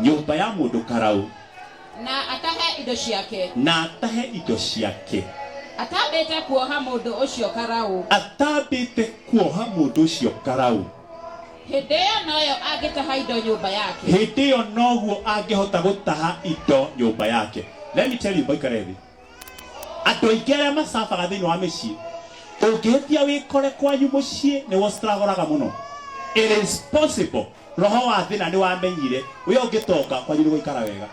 Nyũmba ya mũndũ karau. Na atahe indo ciake. Na atahe indo ciake. Atambĩte kuoha mũndũ ũcio karau. Atambĩte kuoha mũndũ ũcio karau. Hĩndĩ ĩyo noyo angĩtaha indo nyũmba yake. Hĩndĩ ĩyo noguo angĩhota gũtaha indo nyũmba yake. Let me tell you, mũikare thĩ. Andũ aingĩ arĩa macabaga thĩinĩ wa mĩciĩ, ũngĩhĩtia wĩkore kwanyu mũciĩ nĩ wostragoraga mũno. It is possible roho wa thĩna nĩ wamenyire we ũngĩtonga kwanyu nĩ gũikara wega.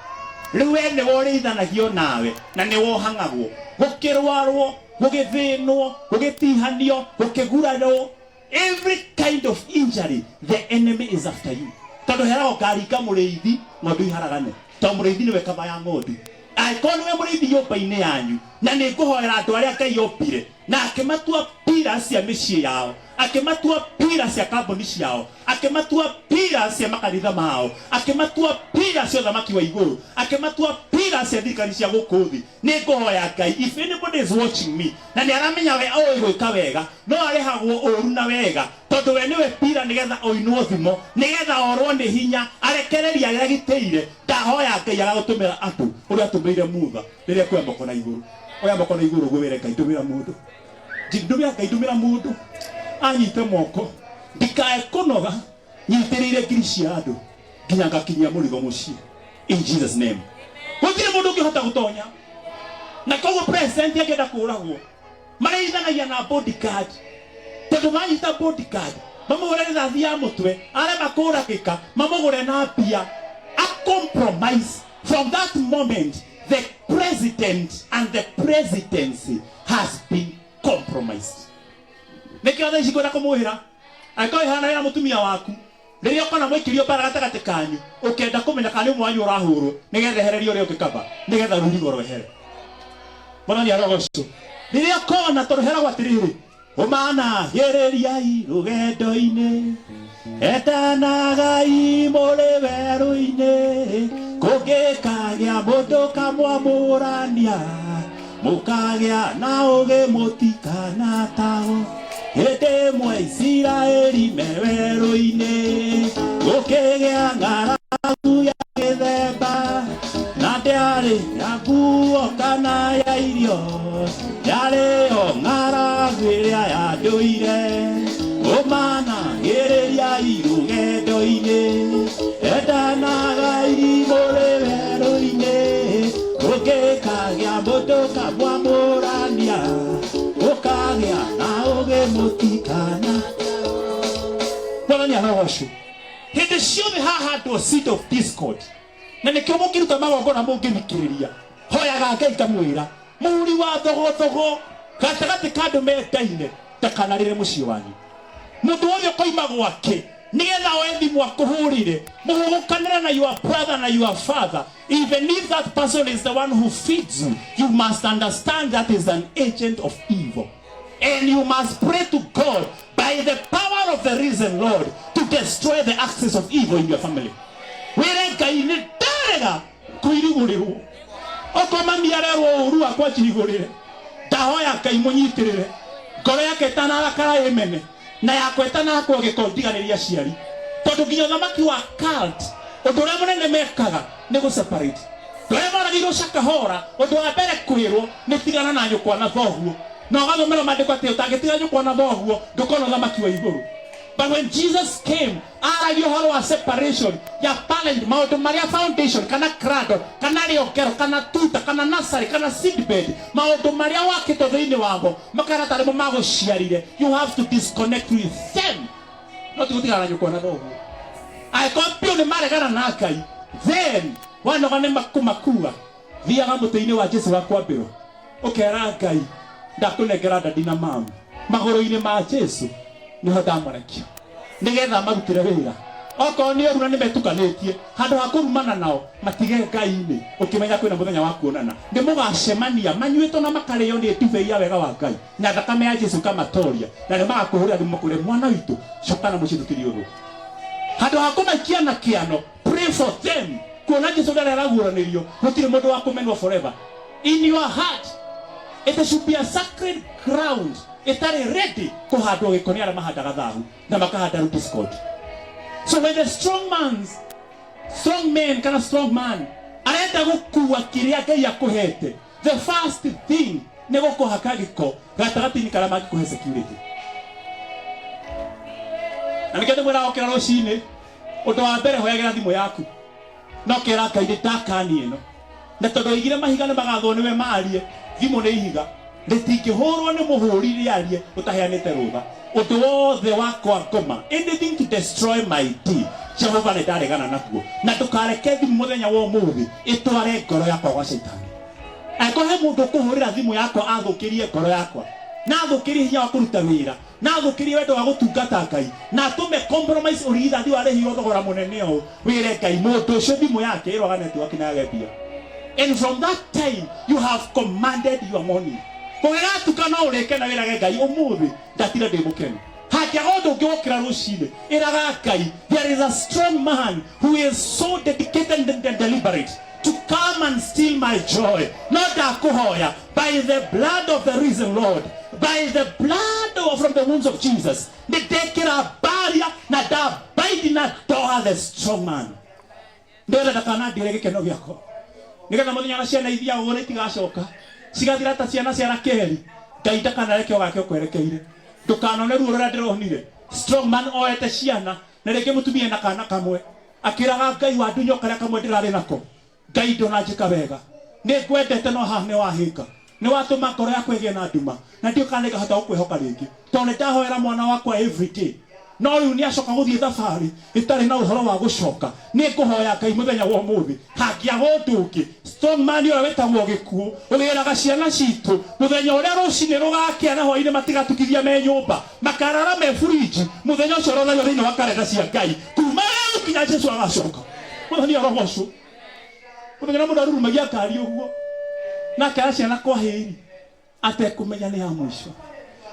Rĩu we nĩwe ũrĩithanagio nawe na nĩwe ũhang'agwo. Gũkĩrwarwo, gũgĩthĩnwo, gũgĩtihanio, gũkĩgurarwo, every kind of injury the enemy is after you. Tondũ heragwo ngaringa mũrĩithi ng'ondu iharagane. Tondũ mũrĩithi nĩwe kaba ya ng'ondu. Angĩkorwo nĩwe mũrĩithi nyũmba-inĩ yanyu, na nĩ ngũhoera andũ arĩa Ngai ombire na akĩmatua pillars cia mĩciĩ yao, akĩmatua pillars cia kambuni ciao, akĩmatua pillars cia makanitha mao, akĩmatua pillars cia ũthamaki wa igũrũ, akĩmatua pillars cia thirikari cia gũkũ thĩ, nĩ ngũhoya Ngai, if anybody is watching me na nĩ aramenya we oĩ gwĩka wega no arĩhagwo ũru na wega, tondũ we nĩwe pillar nĩgetha oinwo thimo, nĩgetha orwo nĩ hinya arekererie arĩa agitĩire. Ndahoya Ngai agagũtũmĩra andũ ũrĩa atũmĩire Mutha rĩrĩa kuoya moko na igũrũ. Oya moko na igũrũ ũguo wĩre Ngai ndũmĩra mũndũ. Ndũmĩra Ngai ndũmĩra mũndũ anyite moko ndikae kũnoga nyitĩrĩire ngiri cia andũ nginya ngakinyia mũrigo mũciĩ in Jesus name. Gũtirĩ mũndũ ũngĩhota gũtonya na koguo president angĩenda kũragwo marĩithanagia na bodyguard, tondũ manyita bodyguard mamũhũre rithathi ya mũtwe, arema kũragĩka mamũgũre na mbia, a compromise. From that moment the president and the presidency has been compromised. Nĩkĩo thaa ici ngwenda kũmwĩra, angĩkorwo wĩ hana na mũtumia waku, rĩrĩa ũkona mũikĩrio mbara gatagatĩ kanyu, ũkenda kũmenya kana nĩ ũmwe wanyu ũrahũrwo, nĩgetha ehererie ũrĩa ũngĩ kaba, nĩgetha rũirigo rwehere. Mwathani arogocwo. Rĩrĩa ũkona, tondũ heragwo atĩrĩrĩ, ũmanagĩrĩriai rũgendo-inĩ, endanagai mũrĩ werũ-inĩ, kũngĩkagĩa mũndũ kamwamũrania, mũkagĩa na ũgĩ mũtikanatahwo. Hĩndĩ ĩmwe Isiraeli me werũ-inĩ, gũkĩgĩa ng'aragu ya mĩthemba, na ndĩarĩ ya nguo kana ya irio, yarĩ o ng'aragu ĩrĩa ya ndũire. Ũmanagĩrĩriai rũgendo-inĩ, endanagai mũrĩ werũ-inĩ, kũngĩkagĩa mũndũ kamwamũrania, mũkagĩa na ũgĩ mũtikana. Mwathani arogocwo. Hĩndĩ ciothe hahandwo seed of discord, na nĩkĩo mũngĩruta magongona mũngĩthikĩrĩria, hoyaga Ngai ngamwĩra mũhuri wa thogothogo gatagatĩ ka andũ mendaine ndakanarĩre mũciĩ wanyu. Mũndũ wothe ũkoima gwake nĩgetha oe thimũ akũhũrĩre, mũhũgũkanĩre na your brother na your father, even if that person is the one who feeds you, you must understand that is an agent of evil. And you must pray to God by the power of the risen Lord to destroy the axis of evil in your family. Wĩre Ngai nĩ ndarega kũirigũrĩrwo. Okorwo mami arerwo ũru wakwa njirigũrĩre, ndahoya Ngai mũnyitĩrĩre ngoro yake ĩtanarakara ĩmene na yakwa ĩtanakwo gĩko ndiganĩrie aciari, tondũ nginya ũthamaki wa cult ũndũ ũrĩa mũnene mekaga nĩ gũ separate. Andũ arĩa moragĩirwo Shakahola, ũndũ wa mbere kwĩrwo nĩ tigana na nyũkwa na thoguo, na ũgathomerwo maandĩko atĩ ũtangĩtiga nyũkwa na thoguo ndũkona ũthamaki wa igũrũ. But when Jesus came, aragia ũhoro wa separation ya parent, maũndũ marĩa foundation kana cradle kana rĩongero kana tuta kana nursery kana seedbed, maũndũ marĩa wakĩtwo thĩinĩ wamo makana tarĩ mo magũciarire, you have to disconnect with them. No ti gũtigana na nyũkwa na thoguo. Angĩkorwo biũ nĩ maregana na Ngai, then wanoga nĩ kũmakua, thiaga mũtĩ-inĩ wa Jesu wa kwambĩrwo, ũkera Ngai ndakũnengera dadi na mamu magũrũ-inĩ ma Jesu nĩho ndamarekia nĩgetha marutĩre wĩra. Okorwo nĩ ũru na nĩ metukanĩtie, handũ ha kũrumana nao matige Ngai-inĩ, ũkĩmenya kwĩna mũthenya wa kuonana, nĩ mũgacemania manyuĩtwo na makarĩo nĩ ndibei ya wega wa Ngai na thakame ya Jesu ĩkamatoria, na nĩ magakũhũrĩra thimũ makwĩre mwana witũ coka na mũciĩ tũtirĩ ũthũ. Handũ ha kũmaikia na kĩano, pray for them. Kuona Jesu ndarĩ araguũranĩrio, gũtirĩ mũndũ wa kũmenwo forever. In your heart it should be a sacred ground ĩtarĩ ready kũhandwo gĩko nĩ arĩa mahandaga thahu na makahanda discord. So when the strong man's Strong man kana strong man arenda gũkua kĩrĩa Ngai akũhete. The first thing nĩ gũkũhaka gĩko gatagatĩ-inĩ karĩa mangĩkũhe security. Na nĩkĩo ndĩmwĩraga ũkĩra rũcinĩ, ũndũ wa mbere hoyagĩra thimũ yaku na ũkera Ngai nĩ ndakani ĩno, na tondũ oigire mahiga nĩ magathwo nĩwe marie, thimũ nĩ ihiga rĩtingĩhũrwo nĩ mũhũri rĩarie ũtaheanĩte rũtha. Ũndũ wothe wakwa ngoma, anything to destroy my day, Jehova nĩ ndaregana naguo, na ndũkareke thimũ mũthenya wa ũmũthĩ ĩtware ngoro yakwa gwa Shaitani. Angĩkorwo he mũndũ ũkũhũrĩra thimũ yakwa athũkĩrie ngoro yakwa, na athũkĩrie hinya wa kũruta wĩra, na athũkĩrie wendo wa gũtungata Ngai, na atũme compromise ũrigithathi warĩhirwo thogora mũnene ũũ, wĩre Ngai mũndũ ũcio thimũ yake ĩrwaga network na yage mbia. And from that time you have commanded your morning. Kũngĩgatuka no ũrĩke na wĩrage Ngai ũmũthĩ ndatira ndĩ mũkenu. Hangĩaga ũndũ ũngĩ wokĩra rũcinĩ, ĩraga Ngai there is a strong man who is so dedicated and deliberate to come and steal my joy. No ndakũhoya by the blood of the risen Lord, by the blood of, from the wounds of Jesus, nĩ ndekĩra baria na ndabaidi na ndoha the strong man, ndĩrenda ndakanandĩre gĩkeno gĩakwa, nĩgetha mũthenya na ciana ithiaga ũguo itigacoka cigathira ta ciana cia Rakeli. Ngai ndakanareke ũgake ũkwerekeire, ndũkanone ruo rũrĩa ndĩronire. Strong man oete ciana na rĩngĩ mũtumia na kana kamwe, akĩraga Ngai wa ndunyo karĩa kamwe ndĩrarĩ nako. Ngai ndũnanjĩka wega, nĩ ngwendete, no haha nĩ wahĩnga, nĩ watũma ngoro yakwa ĩgĩe na nduma, na ndiũ kana nĩngahota gũkwĩhoka rĩngĩ, tondũ nĩ ndahoera mwana wakwa every day, no rĩu nĩ acoka gũthiĩ thabarĩ ĩtarĩ na ũhoro wa gũcoka. Nĩ ngũhoya Ngai mũthenya wa ũmũthĩ, hangĩaga ũndũ ũngĩ, strong man ũrĩa wĩtagwo gĩkuũ ũgĩraga ciana citũ mũthenya ũrĩa rũcinĩ rũgakĩa na hwainĩ matigatukithia me nyũmba, makarara me burinji. Mũthenya ũcio ũronanio thĩinĩ wa karenda cia Ngai kuma rĩu nginya Jesu agacoka. Mwathani arogocwo. Mũthenya ũrĩa mũndũ arurumagia ngari ũguo na akera ciana kwa hĩri atekũmenya nĩ ya mũico,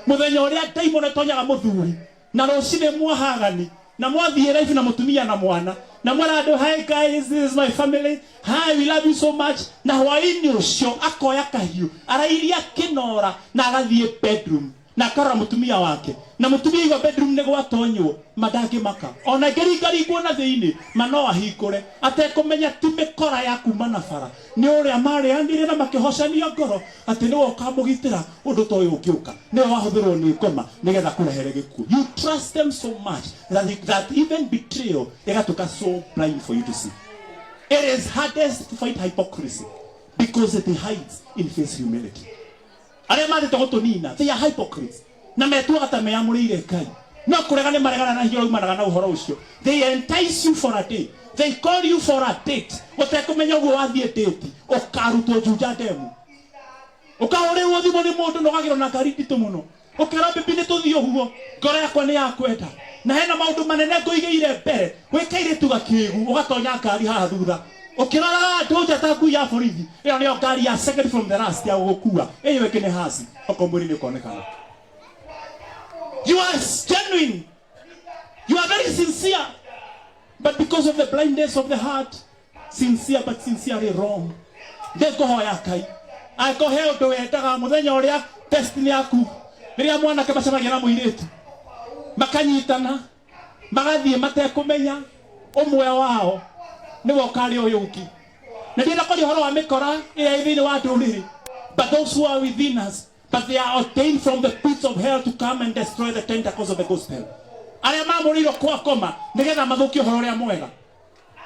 mũthenya ũrĩa ndaimono ĩtonyaga mũthuri na rũcinĩ mwahagani na mwathiĩ life na mũtumia na mwana na mwera andũ, "Hi guys, this is my family, hi, we love you so much," na hwaĩ-inĩ ũcio akoya kahiũ arairia kĩnora na agathiĩ bedroom na akarora mũtumia wake, na mũtumia igua bedroom nĩ gwatonywo ma ndangĩmaka ona ĩngĩringaringwo na thĩinĩ, ma no ahingũre atekũmenya ti mĩkora ya kuma na bara, nĩ ũrĩa marĩanire na makĩhocania ngoro atĩ nĩwe ũkamũgitĩra ũndũ ta ũyũ ũngĩũka, nĩwe wahũthĩrwo nĩ ngoma nĩgetha kũrehere gĩkuũ. You trust them so much that even betrayal ĩgatuĩka so blind for you to see. It is hardest to fight hypocrisy because it hides in face humility. Arĩa mathĩte gũtũnina, they are hypocrites na metuaga ta meyamũrĩire Ngai, no kũrega nĩ maregana na hinya ũrĩa umanaga na ũhoro ũcio. They entice you for a day, they call you for a date, ũtekũmenya ũguo wathiĩ date ũkarutwo Juja ndemu, ũkahũrĩrwo thimũ nĩ mũndũ na ũkagĩrwo na ngari nditũ mũno, ũkera bibi nĩ tũthiĩ ũguo, ngoro yakwa nĩ yakwenda na hena maũndũ manene ngũigĩire mbere. Gwĩ kairĩtu gakĩgu, ũgatonya ngari haha thutha ũkĩroraga andũ nja ta ngui ya borithi. Ĩyo nĩyo ngari ya second from the last ya gũgũkua, ĩyo ĩngĩ nĩ hasi okorwo mwĩrĩ nĩ ũkonekana. You are genuine, you are very sincere, but because of the blindness of the heart, sincere but sincerely wrong. Ndĩngũhoya Ngai, angĩkorwo he ũndũ wendaga mũthenya ũrĩa destiny yaku, rĩrĩa mwanake macemagia na mũirĩtu makanyitana magathiĩ matekũmenya ũmwe wao nĩwe ũkarĩa ũyũ ũngĩ, na ndĩrenda kwaria ũhoro wa mĩkora ĩrĩa ĩ thĩinĩ wa ndũrĩrĩ, but those who are within us, but they are ordained from the pits of hell to come and destroy the tentacles of the gospel, arĩa mamũrĩirwo kwa ngoma nĩgetha mathũkie ũhoro ũrĩa mwega.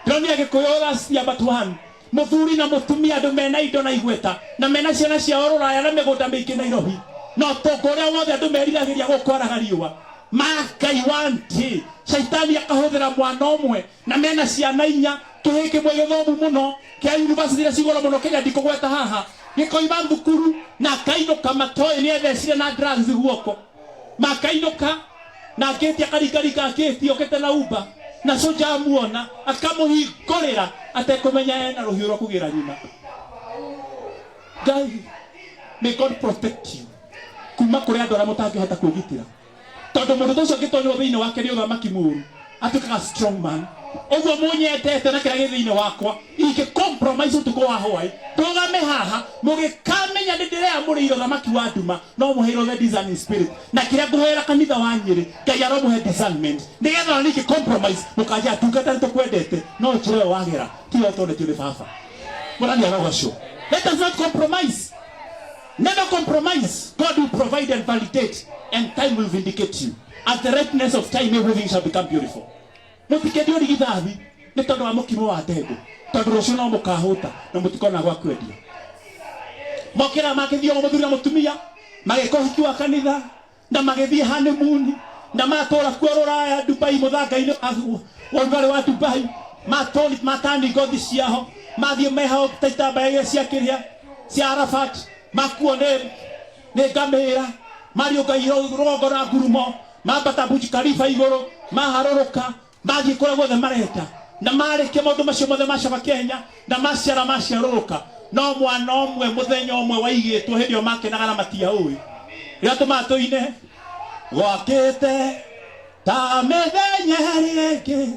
Ndĩronire Gĩkũyũ last year but one, mũthuri na mũtumia, andũ mena indo na igweta na mena ciana ciao rũraya na mĩgũnda mĩingĩ Nairobi, na ũtonga ũrĩa wothe andũ meriragĩria gũkwaraga riũa makai. One day caitani akahũthĩra mwana ũmwe, na mena ciana inya, kĩhĩ kĩmwe gĩthomu mũno kĩa university iria cigoro mũno Kenya, ndikũgweta haha, gĩkoima thukuru na akainũka matoĩ nĩ ethecire na drugs guoko, makainũka na ngĩti akaringaringa ngĩti okĩte na Uber, na soja amuona akamũhingũrĩra atekũmenya ena rũhiũ rwa kũgĩra nyina. Ngai, may God protect you kuma kũrĩ andũ arĩa mũtangĩhota kwĩgitĩra, tondũ mũndũ ta ũcio angĩtonywo thĩinĩ wake nĩ ũthamaki mũũru, atuĩkaga strong man. Ũguo mũnyendete na kĩrĩa gĩ thĩinĩ wakwa, ingĩ compromise ũtukũ wa hwaĩ, ndũgame haha, mũgĩkamenya nĩ ndĩreamũrĩire ũthamaki wa nduma, no mũheirwo the discerning spirit. Na kĩrĩa ngũhoera kanitha wa Nyĩrĩ, Ngai aromũhe discernment, nĩgetha ona niĩ ingĩ compromise, mũkanjĩra ndungata nĩ tũkwendete, no njĩra ĩyo wagera, tiyo ũtonetio nĩ baba. Mwathani arogocwo. Let us not compromise. Never compromise. God will provide and validate, and time will vindicate you. At the ripeness of time, everything shall become beautiful. Mũtikendie ũrigithathi nĩ tondũ wa mũkimo wa ndengũ, tondũ rũciũ no mũkahũta na mũtikona gwa kwendia. Mokĩra makĩthiĩ o mũthuri na mũtumia, magĩka ũhiki wa kanitha na magĩthiĩ honeymoon na matũra kuo rũraya Dubai mũthanga-inĩ wa ũrugarĩ wa Dubai, matoni matani ngothi ciao, mathiĩ meho ta itambaya iria cia kĩrĩa cia Arafat, makuo nĩ ngamĩra, mariũnga rũgongo na ngurumo, mambata Burj Khalifa igũrũ, maharũrũka, mathiĩ kũrĩa guothe marenda, na marĩkia maũndũ macio mothe macoka Kenya na maciara maciarũrũka. No mwana ũmwe mũthenya ũmwe waigĩtwo hĩndĩ ĩyo makenaga na matiaũĩ, rĩrĩa tũmaga tũine gwakĩte ta mĩthenya ĩrĩa ĩngĩ,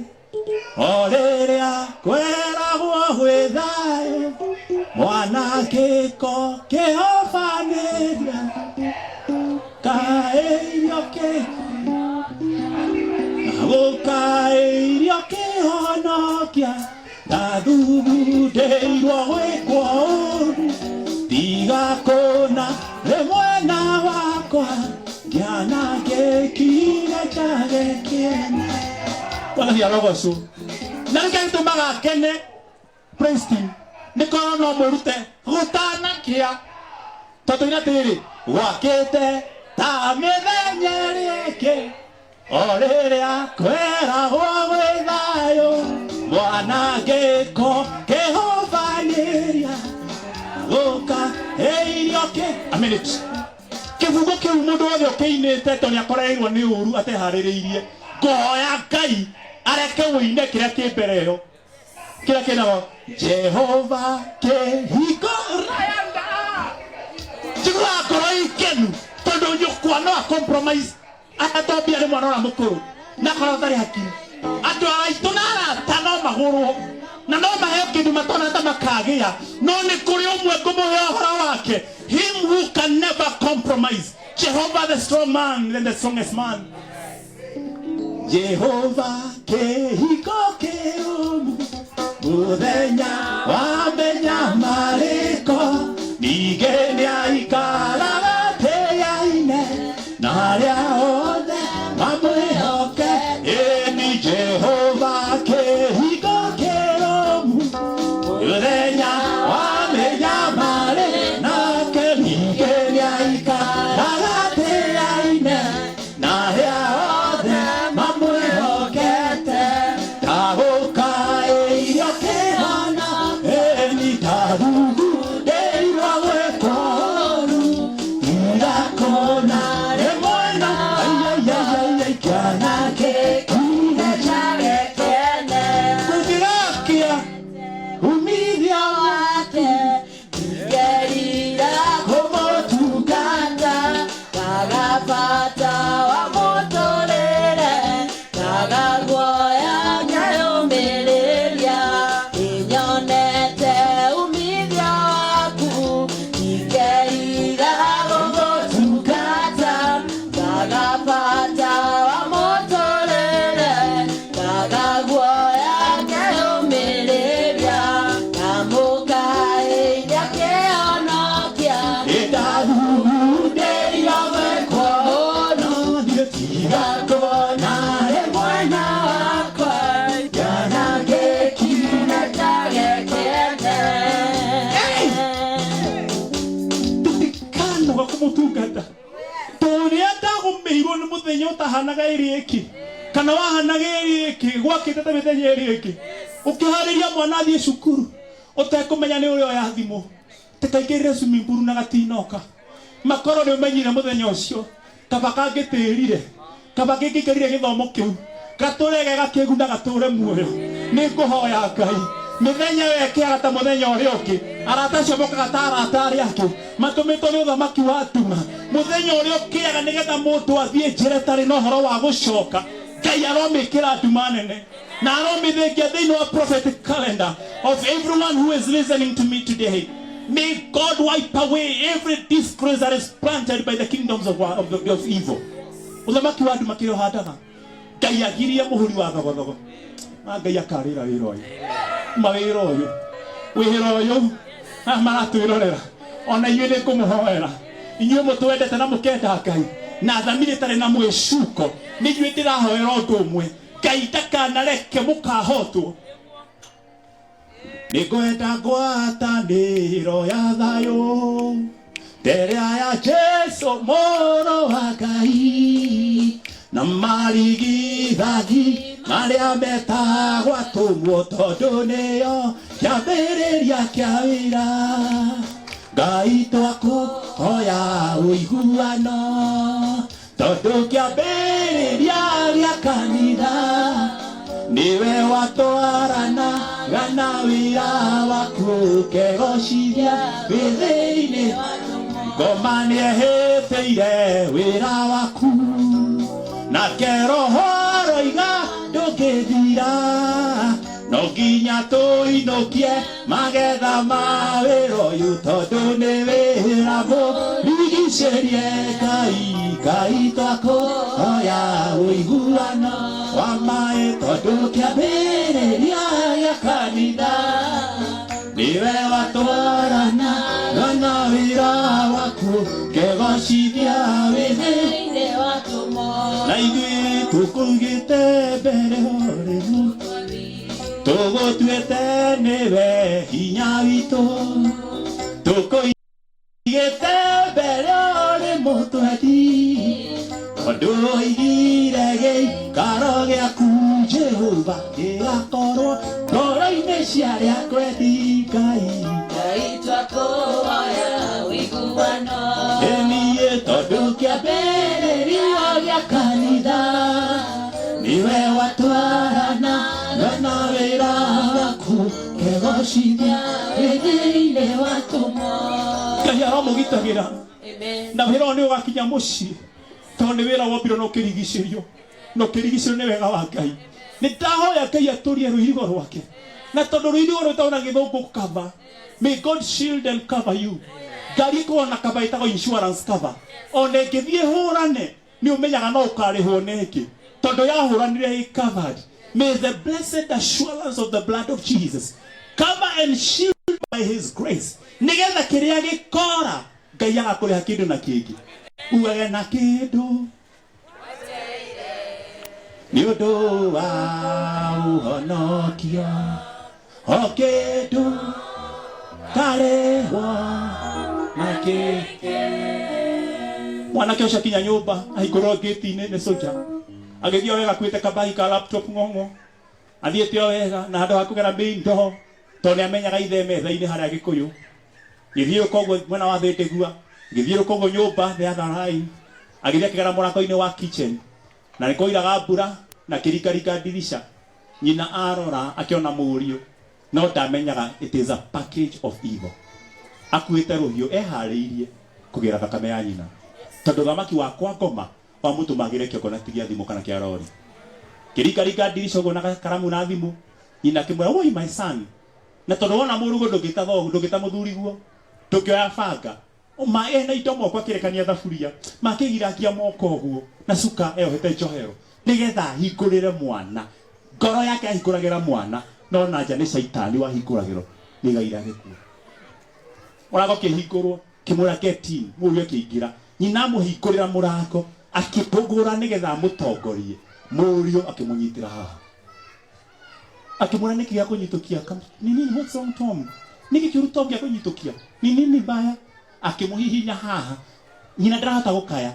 o rĩrĩa kweragwo gwĩ thayũ, mwana kĩko kĩhobanĩria kaĩirio kĩ gũkaĩirio kĩhonokia, ndathugundĩirwo gwĩkwo ũru, tiga kũna rĩ mwena wakwa, ngĩanangĩkire njage kĩene. Mwathani arogocwo. Na nĩkĩo gĩtũmaga akene. Praise team, nĩ korwo no mwĩrute gũtanakĩa, tondũ ina atĩrĩrĩ, gwakĩte ta mĩthenya ĩrĩa ĩngĩ, o rĩrĩa kweragwo gwĩ thayũ, mwanangĩko kĩhũbanĩria gũka ĩirio kĩ a minute kĩbungo kĩu mũndũ wothe ũkĩinĩte to nĩakorereirwo nĩ ũru ateharĩrĩirie. Ngũhoya Ngai areke ũine kĩrĩa kĩ mbere ĩyo, kĩrĩa kĩnagwo Jehova kĩhingo rayanda. Njiguaga ngoro ikenu tondũ nyũkwa no a compromise agatambia nĩ mwana ũrĩa mũkũrũ na akorwo atarĩ hakiri. Andũ aitũ na arata no magũrwo na no maheo kĩndũ matona ta makagĩa, no nĩ kũrĩ ũmwe ngũmũhe ũhoro wake, him who can never compromise, Jehovah the strong man and the strongest man. Jehova kĩhingo kĩrũmu mũthenya wa mĩnyamarĩko, ningĩ nĩaikaraga tĩaine na arĩa othe mamwĩhoke. Ĩni Jehova kĩhingo kĩrũmu mũthenya wa mĩnyamarĩ, nake ningĩ nĩaikaraga tĩaine na arĩa othe mamwĩhokete. Ndagũkaĩirio kĩhana ĩni ndathugundĩirwo gwĩkwo ũru, tiga kũna rĩ mwena aiaiaiai kĩanangĩkire kũngĩgakia umithio wake Ngerira kũmũtungata, ngaga bata wa mũtũrĩre, ngaga guoya ngeyũmĩrĩria, nĩnyonete umithio waku. Ngerira gũgũtungata, ngaga bata wa mũtũrĩre, ngaga guoya ngeyũmĩrĩria, ngamũkaĩria kĩhonokia. Ndathugundĩirwo gwĩkwo ũru, tiga kũna rĩ mwena wakwa, kĩanangĩkire Hey! Tũtikanoga kũmũtungata tũrĩa ndagũmĩirwo nĩ mũthenya ũtahanaga ĩrĩa ĩngĩ kana wahanaga ĩrĩa ĩngĩ, gwakĩte ta mĩthenya ĩrĩa ĩngĩ, ũkĩharĩria mwana athiĩ cukuru ũtekũmenya nĩ ũrĩa oya thimũ tikaingĩrĩre swimming pool na gatinoka. Makorwo nĩ ũmenyire mũthenya ũcio kaba kangĩtĩrire, kaba kĩngĩingĩrire gĩthomo kĩu, gatũre ge gakĩgu na gatũre muoyo. Nĩ ngũhoya Ngai mĩthenya ĩyo ĩkĩaga ta mũthenya ũrĩa ũngĩ, arata acio mokaga ta arata arĩa angĩ matũmĩtwo nĩ ũthamaki wa nduma. Mũthenya ũrĩa ũkĩaga nĩgetha mũndũ athiĩ njĩra ĩtarĩ na ũhoro wa gũcoka, Ngai. Ngai aromĩkĩra nduma nene na aromĩthengia thĩinĩ wa prophetic calendar of everyone who is listening to me today. May God wipe away every disgrace that is planted by the kingdoms of evil. Ũthamaki wa nduma kĩrĩa ũhandaga, Ngai agirie mũhuri wa thogothogo na Ngai akarĩra wĩra ũyũ, ma wĩra ũyũ, wĩra ũyũ aya maratwĩrorera, ona inyuĩ nĩ ngũmũhoera, inyuĩ mũtwendete na mũkenda Ngai na thamiri ĩtarĩ na mwĩcuko, nĩ inyuĩ ndĩrahoera ũndũ ũmwe: Ngai ndakanareke mũkahotwo. Nĩngwenda ngwatanĩro ya thayũ nderea ya Jesu mũrũ wa Ngai na marigithathi marĩa metagwo atũmwo, tondũ nĩyo kĩambĩrĩria kĩa wĩra. Ngai, twakũhoya ũiguano, tondũ kĩambĩrĩria gĩa kanitha nĩwe watwarana gana wĩra waku kegocithia wĩ thĩinĩ. Ngoma nĩehĩtĩire wĩra waku, nake Roho aroiga ndũngĩthira. No nginya tũinũkie magetha ma wĩra ũyũ, tondũ nĩ wĩra mũrigicĩrie. Ngai, Ngai, twakũhoya ũiguano wa maĩ, tondũ kĩambĩrĩria gĩa kanitha nĩwe watwarana na wĩra waku kegocithia wĩ thĩinĩ wa tũmo. Na ithuĩ tũkũigĩte mbere ũrĩmu, tũgũtuĩte nĩwe hinya witũ, tũkũigĩte mbere ũrĩ mũtwendi, tondũ oigire gĩikaro gĩaku, Jehova, gĩgakorwo ngoro-inĩ cia arĩa kwendi. Ngai, Ngai, twakũhoya ũiguano. Ĩniĩ tondũ kĩambĩrĩria gĩa kanitha nĩwe watwarana na wĩra waku kegocithia wĩ thĩinĩ wa tũmo. Ngai aromũgitagĩra. Amen. Na wĩra ũyũ nĩ ũgakinya mũciĩ, tondũ nĩ wĩra wombirwo na ũkĩrigicĩrio, na ũkĩrigicĩrio nĩ wega wa Ngai. Nĩ ndahoya Ngai atũrie rũirigo rwake, na tondũ rũirigo rwĩtagwo na Gĩthũngũ cover, may God shield and cover you. Ngari ĩkoragwo na cover ĩtagwo insurance cover, ona ĩngĩthiĩ hũrane nĩ ũmenyaga no ũkarĩhwo nĩ ĩngĩ, tondũ yahũranire ĩ covered. May the blessed assurance of the blood of Jesus cover and shield by his grace, nĩgetha kĩrĩa gĩkora, Ngai agakũrĩha kĩndũ na kĩngĩ, ugage na kĩndũ nĩ ũndũ wa ũhonokio, o kĩndũ karĩhwo na kĩngĩ. Mwanake ũcio akinya nyũmba, ahingũrwo ngĩti-inĩ nĩ soja, agĩthiĩ o wega akuĩte kabagi ka laptop ng'ong'o, athiĩte o wega na handũ ha kũgera main door, tondũ nĩ amenyaga ithe metha-inĩ harĩa Gĩkũyũ. Gĩthiũrũka ũguo mwena wa Thĩndĩgua, gĩthiũrũka ũguo nyũmba the other line, agĩthiĩ akĩgera mũrango-inĩ wa kitchen, na nĩ kwairaga mbura, na akĩringaringa ndirisha. Nyina arora akĩona mũriũ, no ndamenyaga it is a package of evil. Akuĩte rũhiũ, eharĩirie kũgĩra thakame ya nyina, tondũ thamaki wa kwa ngoma wamũtũmagĩre kĩongo na ti gĩa thimũ kana kĩa rori. Kĩringaringa ndirica ũguo na karamu na thimũ, nyina akĩmwĩra, "Woi, my son." Na tondũ wona mũrugo ndũngĩta thoguo, ndũngĩta mũthuriguo, ndũngĩoya banga ma ena indo moko, akĩrekania thaburia makĩgirangia moko ũguo na cuka eyohete njohero, nĩgetha ahingũrĩre mwana. Ngoro yake ahingũragĩra mwana, no na nja nĩ caitani wahingũragĩrwo nĩ igai rĩa gĩkuũ. Mũrango kĩhingũrwo, kĩmwĩra, "Get in." Mũriũ akĩingĩra. Nyina amũhingũrĩra mũrango, akĩhũgũra nĩgetha amũtongorie, mũriũ akĩmũnyitĩra haha, akĩmwĩra, "Nĩkĩ gĩa kũnyitũkia? Ni nini? What's wrong, Tom? Nĩkĩ kĩũru, Tom, gĩa kũnyitũkia? Ni nini mbaya?" Akĩmũhihinya haha. Nyina ndarahota gũkaya,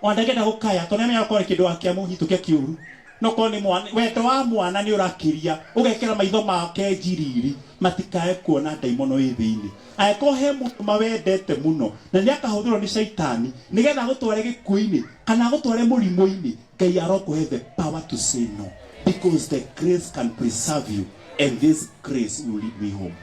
ona ndangĩenda gũkaya, tondũ nĩamenya korwo nĩ kĩndũ akĩamũnyitũkia kĩũru, no korwo nĩ mwana, wendo wa mwana nĩ ũrakĩria, ũgekĩra maitho make njiriri matikae kuona ndaimono ĩ thĩinĩ. Angĩkorwo he mũndũ mawendete mũno na nĩ akahũthĩrwo nĩ caitani nĩgetha agũtware gĩkuũ-inĩ kana agũtware mũrimũ-inĩ, Ngai arokũhe the power to say no, because the grace can preserve you, and this grace will lead me home.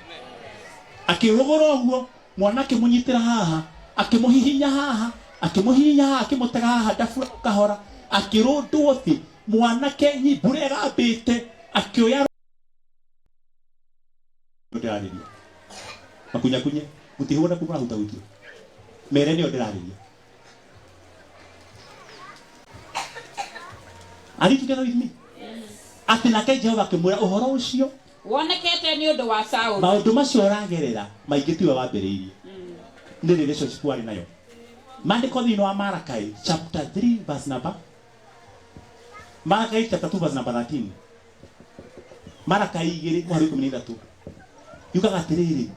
Akĩhũgũra ũguo, mwana akĩmũnyitĩra haha, akĩmũhihinya haha, akĩmũhihinya haha, akĩmũtega haha ndabura kahora, akĩrũndwo thĩ. Mwanake mbura ĩgambĩte akĩoya ndĩrarĩria. Makunyakunye mũtihũra kuma hutahutia. Mere nĩyo ndĩrarĩria. Are you together with me? Atĩ nake Jehova akĩmwĩra ũhoro ũcio wonekete nĩ ũndũ wa Saũlũ. Maũndũ macio ũragerera maingĩ tiwe wambĩrĩirie. Nĩ relationship warĩ nayo. Maandĩko thĩinĩ wa Malachi chapter 3 verse number Malachi chapter 2 verse number 13. Malachi igĩrĩ mũhari wa 13. Yugaga atĩrĩrĩ.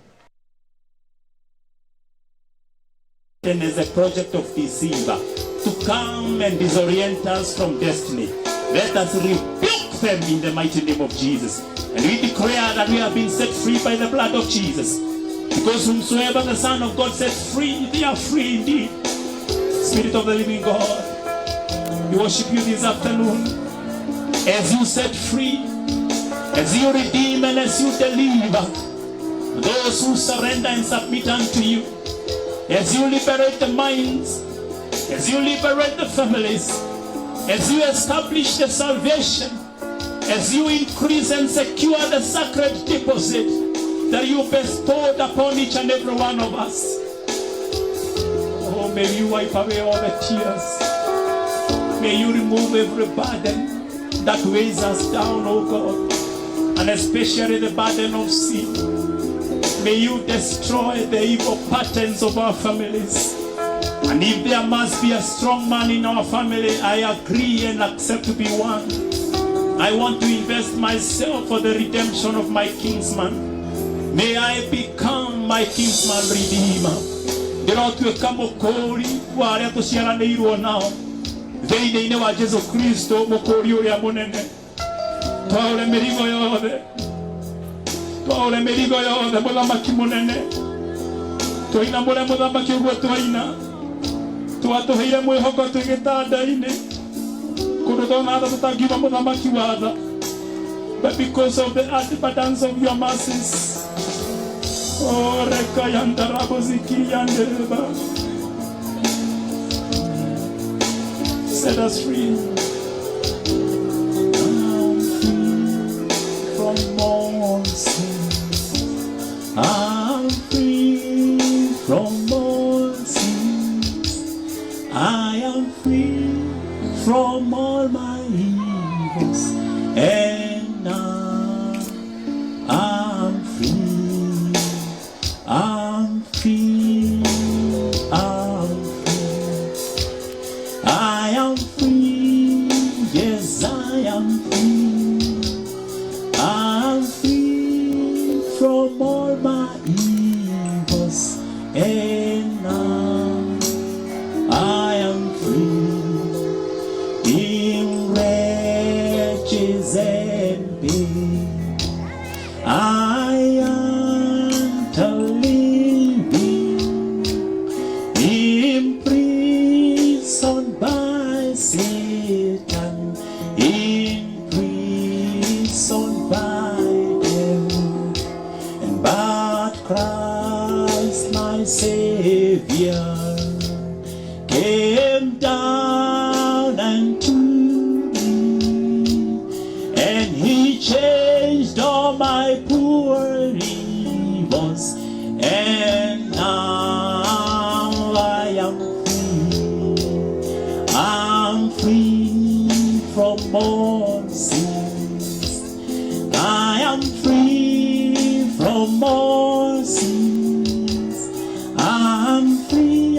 And as a project of deceiver to come and disorient us from destiny. Let us rebuke them in the mighty name of Jesus. And we declare that we have been set free by the blood of Jesus. Because whomsoever the Son of God sets free, they are free indeed. Spirit of the living God, we worship you this afternoon. As you set free, as you redeem and as you deliver those who surrender and submit unto you, as you liberate the minds, as you liberate the families, as you establish the salvation, as you increase and secure the sacred deposit that you bestowed upon each and every one of us. Oh, may you wipe away all the tears. May you remove every burden that weighs us down, oh God, and especially the burden of sin. May you destroy the evil patterns of our families. And if there must be a strong man in our family, I agree and accept to be one. I want to invest myself for the redemption of my kinsman. May I become my kinsman redeemer. Ndĩrotuĩka mũkũũri wa arĩa tũciaranĩirwo nao thĩinĩ-inĩ wa Jesu Kristo mũkũũri ũrĩa mũnene. Twaũre mĩrigo yothe, twaũre mĩrigo yothe mũthamaki mũnene. Twainamũre mũthamaki ũguo twaina. Twatũheire mwĩhoko twĩ gĩtanda-inĩ kũndũ tona tha tũtangiuma mũthamaki wa tha. But because of the abundance of your mercies, oh, rekayandarabozikiriyandereba. Set us free. I'm free from all sin. I'm free from all sins. I am free from all my evils, and now I'm free. I'm free. I'm free. I am free. Yes, I am free. I'm free from all my evils, and now I am free. In riches and pain, I am to living imprisoned by Satan, imprisoned by death, and but Christ my Savior came down unto me, and he changed all my poor evils, and now I am free. I'm free from all sins. I am free from all sins. I'm free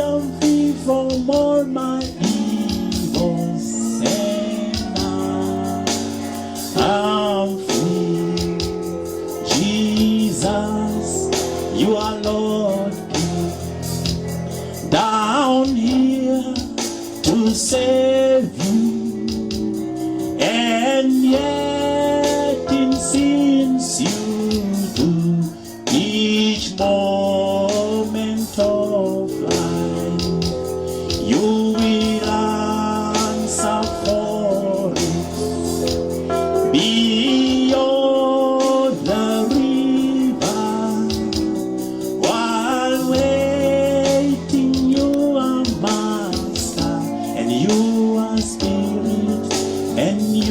from all my evils. And now I'm free. Jesus, you are Lord. Down here to save you, and yet in sins you do each moment of life. You will answer for it beyond the river. While waiting, you are master, and you are spirit, and you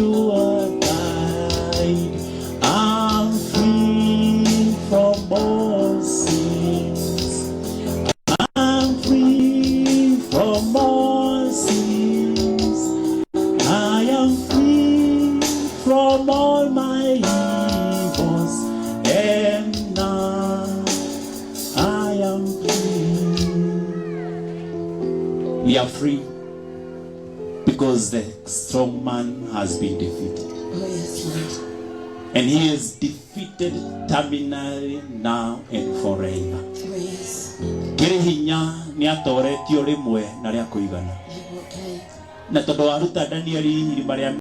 We are free because the strong man has been defeated. Oh, yes, Lord. And he is defeated terminally now and forever. Oh, yes. Kĩrĩ hinya nĩ atoretio rĩmwe na rĩa kũigana. Nĩguo Ngai. Na tondũ waruta Danieli irima rĩa